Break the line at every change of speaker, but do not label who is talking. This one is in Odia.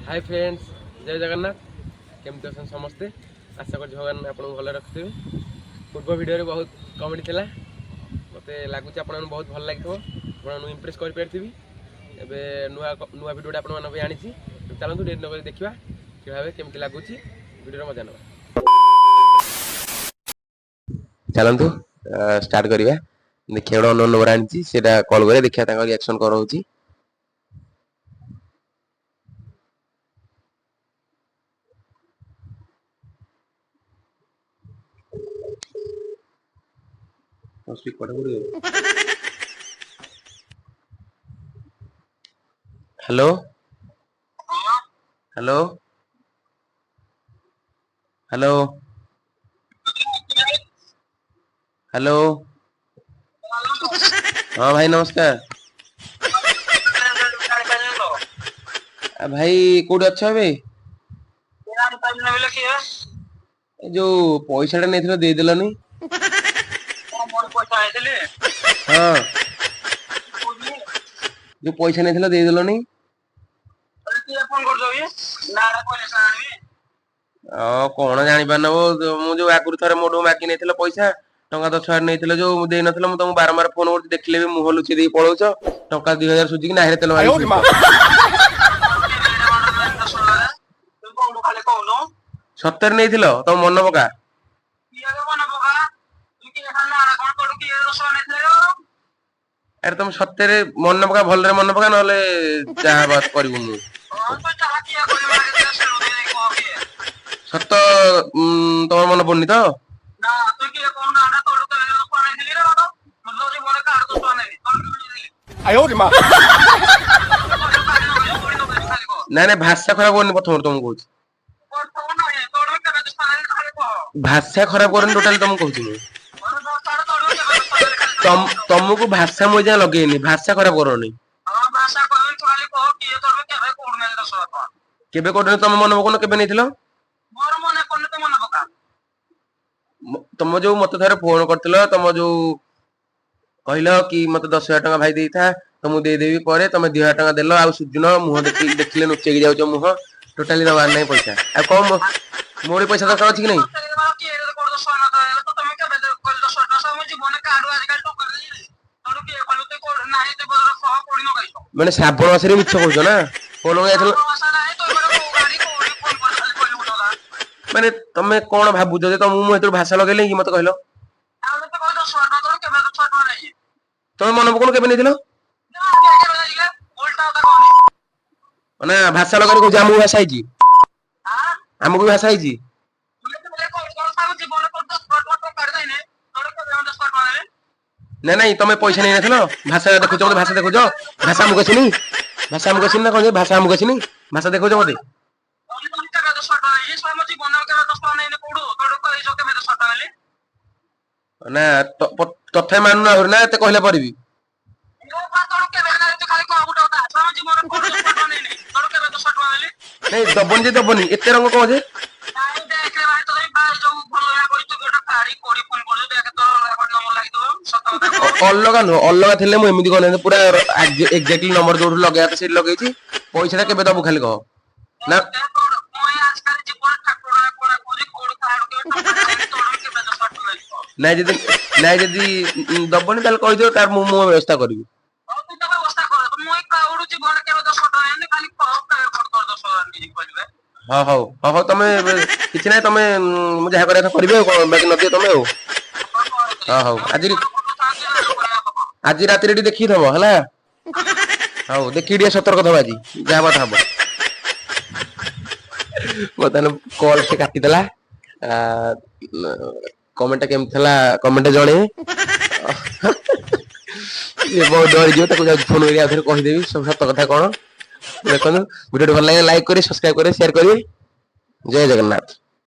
ହାଇ ଫ୍ରେଣ୍ଡସ୍, ଜୟ ଜଗନ୍ନାଥ। କେମିତି ଅଛନ୍ତି ସମସ୍ତେ? ଆଶା କରୁଛି ଭଗବାନ ଆପଣଙ୍କୁ ଭଲରେ ରଖିଥିବେ। ପୂର୍ବ ଭିଡ଼ିଓରେ ବହୁତ କମେଡ଼ି ଥିଲା। ମୋତେ ଲାଗୁଛି ଆପଣମାନଙ୍କୁ ବହୁତ ଭଲ ଲାଗିଥିବ, ଆପଣମାନଙ୍କୁ ଇମ୍ପ୍ରେସ୍ କରିପାରିଥିବି। ଏବେ ନୂଆ ନୂଆ ଭିଡ଼ିଓଟା ଆପଣମାନଙ୍କ ପାଇଁ ଆଣିଛି। ଚାଲନ୍ତୁ, ଡେରି ନକରି ଦେଖିବା କି ଭାବେ କେମିତି ଲାଗୁଛି, ଭିଡ଼ିଓର ମଜା ନେବା। ଚାଲନ୍ତୁ, ଷ୍ଟାର୍ଟ କରିବା। ଦେଖିବା, ଗୋଟେ ଅନୋନ୍ ନମ୍ବର ଆଣିଛି, ସେଇଟା କଲ୍ କରିବା, ଦେଖିବା ତାଙ୍କ ରିଆକ୍ସନ୍ କ'ଣ ରହୁଛି। Hello, hello, hello, hello. ହଁ ଭାଇ, ନମସ୍କାର। ଭାଇ, କୋଉଠି ଅଛ ଏବେ? ଏ ଯୋଉ ପଇସାଟା ନେଇଥିଲ, ଦେଇଦେଲନି। ହଁ, ଯୋଉ ପଇସା ନେଇଥିଲ, ଦେଇଦେଲନି। କଣ ଜାଣିପାରୁନ? ମୁଁ ଯୋଉ ଆଗରୁ ଥରେ ମୋଠୁ ମାଗି ନେଇଥିଲ ପଇସା, ଟଙ୍କା 10,000 ନେଇଥିଲ, ଯୋଉ ଦେଇନଥିଲ, ମୁଁ ତମକୁ ବାରମ୍ବାର ଫୋନ କରୁଛି, ଦେଖିଲେ ବି ମୁହଁ ଲୁଚେଇ ଦେଇକି ପଳଉଛ। ଟଙ୍କା 2000 ସୁଝିକି ନାହିରେ ତେଲ ମାରିକି ଶୋଇଛ। ସତରେ ନେଇଥିଲ, ତମ ମନ ପକା। ଆରେ, ତମେ ସତରେ ମନେ ପକା, ଭଲରେ ମନେ ପକା, ନହେଲେ ଯାହା ବାତ କରିବୁ ମୁଁ। ସତ, ତମର ମନେ ପଡୁନି ତ? ନାଇଁ ନାଇଁ, ଭାଷା ଖରାପ କରୁନି। ପ୍ରଥମରୁ ତମକୁ କହୁଛି, ଭାଷା ଖରାପ କରୁନି ଟୋଟାଲି। ତମକୁ କହୁଛି ମୁଁ, ତମକୁ ଭାଷା ମୁଁ ଏଯାଏଁ ଲଗେଇନି। ଭାଷା ଖରାପ କରନି। କେବେ କୋଉଠି ତମେ ମନେ ପକଉନ, କେବେ ନେଇଥିଲ? ତମ ଯୋଉ ମତେ ଥରେ ଫୋନ କରିଥିଲ, ତମ ଯୋଉ କହିଲ କି ମତେ 10,000 ଟଙ୍କା ଭାଇ ଦେଇଥା ତ, ମୁଁ ଦେଇଦେବି ପରେ। ତମେ 2000 ଟଙ୍କା ଦେଲ, ଆଉ ସୁଜୁନ। ମୁହଁ ଦେଖି ଦେଖିଲେ ନୁଚେଇକି ଯାଉଛ ମୁହଁ। ଟୋଟାଲି ଦବାର ନାହିଁ ପଇସା। ଆଉ କଣ ମୋର ପଇସା ଦରକାର ଅଛି କି ନାହିଁ? ମାନେ ଶ୍ରାବଣ ମାସରେ ମିଛ କହୁଛ ନା? ଫୋନ ଯାଇଥିଲ। ମାନେ ତମେ କଣ ଭାବୁଛ ଯେ ତମକୁ ମୁଁ ଏଥିରୁ ଭାଷା ଲଗେଇଲି କି? ମତେ କହିଲ, ତମେ ମନେ ପକଉନ କେବେ ନେଇଥିଲ? ମାନେ ଭାଷା ଲଗେଇ କହୁଛି, ଆମକୁ ଭାଷା ହେଇଛି, ଆମକୁ ବି ଭାଷା ହେଇଛି। ନାଇଁ ନାଇଁ, ତମେ ପଇସା ନେଇନଥିଲ? ଭାଷା ଦେଖୁଛ ମତେ? ଭାଷା ଦେଖୁଛ? ଭାଷା ଆମକୁ ଆସିନି? ଭାଷା ଆମକୁ ଆସିନି ନା କଣ ଯେ? ଭାଷା ଆମକୁ ଆସିନି? ଭାଷା ଦେଖୁଛ ମତେ? ନା, ତଥାପି ମାନୁନ ଆହୁରି ନା, ଏତେ କହିଲା ପରେ ବି? ନାଇଁ, ଦବନି ଯେ ଦବନି, ଏତେ ରଙ୍ଗ କଣ ଯେ? ଅଲଗା ନୁହଁ, ଅଲଗା ଥିଲେ ମୁଁ ଏମିତି କହିଥାନ୍ତି? ପୁରା ଏକ୍ଜାକ୍ଟଲି ନମ୍ବର ଯୋଉଠୁ ଲଗେଇବା କଥା ସେଇଠି ଲଗେଇଛି। ପଇସାଟା କେବେ ଦବୁ ଖାଲି କହ ନା। ନାଇଁ, ଯଦି ନାଇଁ, ଯଦି ଦବନି ତାହେଲେ କହିଦିଅ, ତାର ମୁଁ ମୋ ବ୍ୟବସ୍ଥା କରିବି। ହଁ, ହଉ ହଉ ହଉ, ତମେ କିଛି ନାହିଁ, ତମେ ମୁଁ ଯାହା କରିବା କଥା କରିବି, ଆଉ କଣ ବାକି ନଦିଅ ତମେ ଆଉ। ହଁ, ହଉ, ଆଜି ଆଜି ରାତିରେ ଟିକେ ଦେଖିକି ଥବ ହେଲା। ହଉ, ଦେଖିକି ଟିକେ ସତର୍କ ଥବ, ଆଜି ଯାହା କଥା ହବ। ବର୍ତ୍ତମାନ କଲ୍ ସେ କାଟିଦେଲା। କମେଣ୍ଟଟା କେମିତି ଥିଲା, କମେଣ୍ଟ ଜଣେଇବେ। ଇଏ ବହୁତ ଡରିଯିବ, ତାକୁ ଯାଉଛି ଫୋନ କରି ଆଉଥରେ କହିଦେବି ସବୁ ସତ କଥା କଣ। ଦେଖନ୍ତୁ, ଭିଡ଼ିଓଟି ଭଲ ଲାଗେ ଲାଇକ୍ କରିବେ, ସବସ୍କ୍ରାଇବ କରିବେ, ସେୟାର କରିବେ। ଜୟ ଜଗନ୍ନାଥ।